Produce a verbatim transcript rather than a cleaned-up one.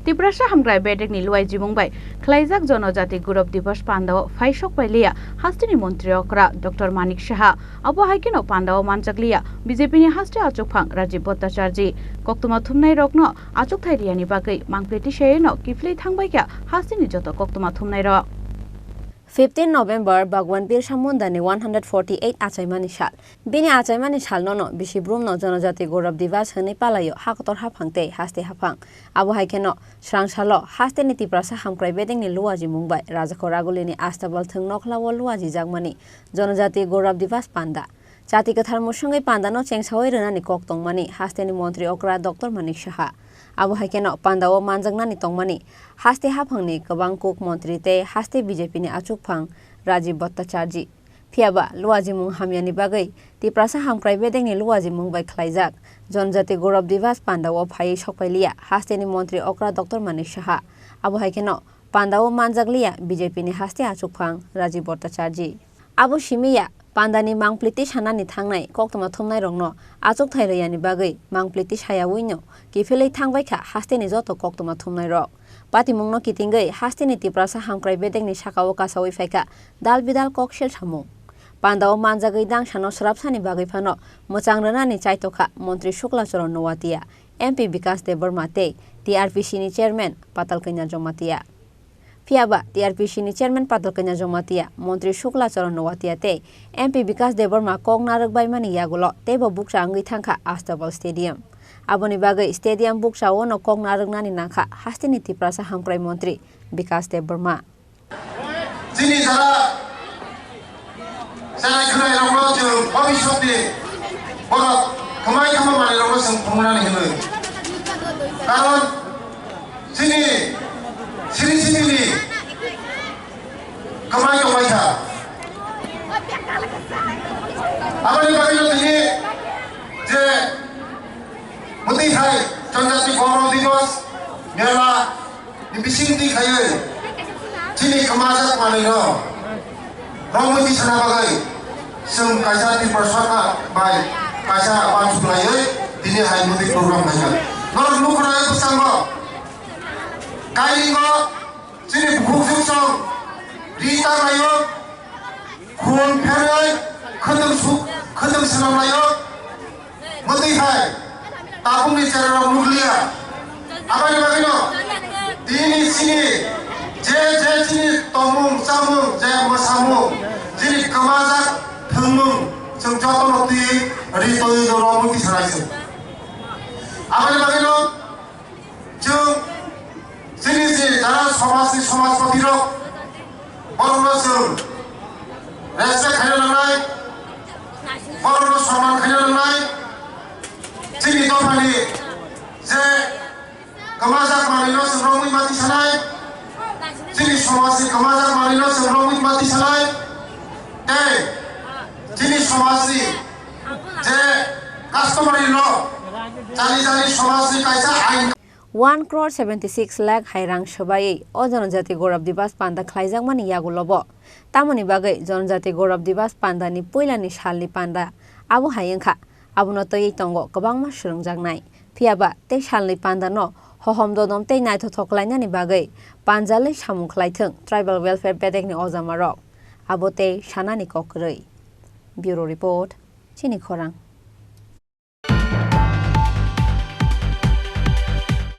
Tiprasa hamkrai bedekni luaijimung bai khlaijak Jonojati Gaurav Divas pandao phaisok pailiya hasteni montri okra Doctor Manik Saha. Abo hai kheno pandao manjakliya B J P ni haste achukphang Rajiv Bhattacharjee. Koktwma thumnai rokno achukthai riyani bagwi mangpli tisayeno kiphilwi thangbaikha hasteni joto koktwma thumnai rok. Fifteen November Bhagwan Birsa Mundani one hundred forty eight achaimani sal. Bini achaimani salno no bisi brumno Jonojati Gaurav Divas hwnwi palaio hakotor haphang tei haste haphang. Abo hai kheno srang salo hasteni Tiprasa hamkrai bedengni luajimung bai Rajakhor Agulini Astabal thwng nokhlao luajijakmani Jonojati Gaurav Divas panda. Chati kwthar musungwi pandano chengsawi rwnani kok tongmani hasteni montri okra Doctor Manik Saha. Abo hai kheno pandao manjaknani tongmani haste haphangni kwbang kuk montri tei haste B J P ni achukphang Rajiv Bhattacharjee. Phiyaba luajimung hamyani bagwi Tiprasa hamkrai bedengni luajimung bai khlaijak Jonojati Gaurav Divas pandao phaiwi sokpailiya hasteni montri okra Doctor Manik Saha. Abo hai kheno pandao manjakliya B J P ni haste achukphang Rajiv Bhattacharjee. Abo simi ya, pandani mangpli tisanani thangnai koktwma thumnairokno achukthai rwyani bagwi mangpli tisayawino kiphilwi thangbaikha hasteni joto koktwma thumnairok. Patimungno kitingwi hasteni Tiprasa hamkrai bedekni sakao kasawi phaikha dal bidal kok sel samung. Pandao manjagwi dangsano swrapsani bagwi phano mwchang rwnani chaitokha Montri Shukla Charan Noatia, M P Bikas Debbarma tei T R P C ni chairman Patal Kanya Jamatia. Phiyaba T R P C ni chairman Patal Kanya Jamatia, Montri Shukla Charan Noatia tei M P Bikas Debbarma kok narwk baimani yagulo teibo bukcha wngwi thangkha Astabal Stadium. Aboni bagwi stadium bukchao no kok narwknani nangkha hasteni Tiprasa hamkrai montri Bikas Debbarma. Chini jara Chwrai khwrai rokno chwng bhobishyotni borok kwmai kwma manwi rokno chwng phunuknani hwnwi. Karon chini siri siri ni kwmai tongbai kha. Aboni bagwi no tini je mwtwi hai Janjati Gaurav Divas mela ni bising twi khaiwi chini kwmajak manwi no romwi tisana bagwi chwng kaisa Tripura Sarkar bai kaisa uansuk laiwi tini hai mwtwi program khaikha. Norok nukha nai bwskango kairingo chini bukhuk juksong ri ta laio, khun pherwi khwtwng su-, khwtwng swnam laio. Mwtwi hai tabukni cherarok nukliya. Aboni bagwino tini chini je je chini tongmung chamung je mwsamung chini kwmajak thwngmung chwng jotono twi ri twi rwmung twi sanai se. Aboni bagwino chwng chini je jara somajni somajpati rok borokno chwng respect khaina nangnai, borokno sonman khaina nangnai. Chini dophani je kwmajak manwino chwng romwi mati sanai, chini somajni kwmajak manwino chwng romwi mati sanai, tei chini somajni je customary law, jani jani somajni kaisa ain. One crore seventy six lakh hai rang swbaiwi o Janajati Gaurav Divas panda khlaijakmani yagulobo. Tamoni bagwi Janajati Gaurav Divas pandani puilani salni panda abo hai wngkha. Abono twiwi tongo kwbangma swrwngjaknai. Phiyaba tei salni pandano hohom dodom tei naithothok khlainani bagwi panjalwi samung khlaithwng Tribal Welfare bedekni ojamarok. Abo tei sanani kok kwrwi. Bureau Report, Chini Khorang.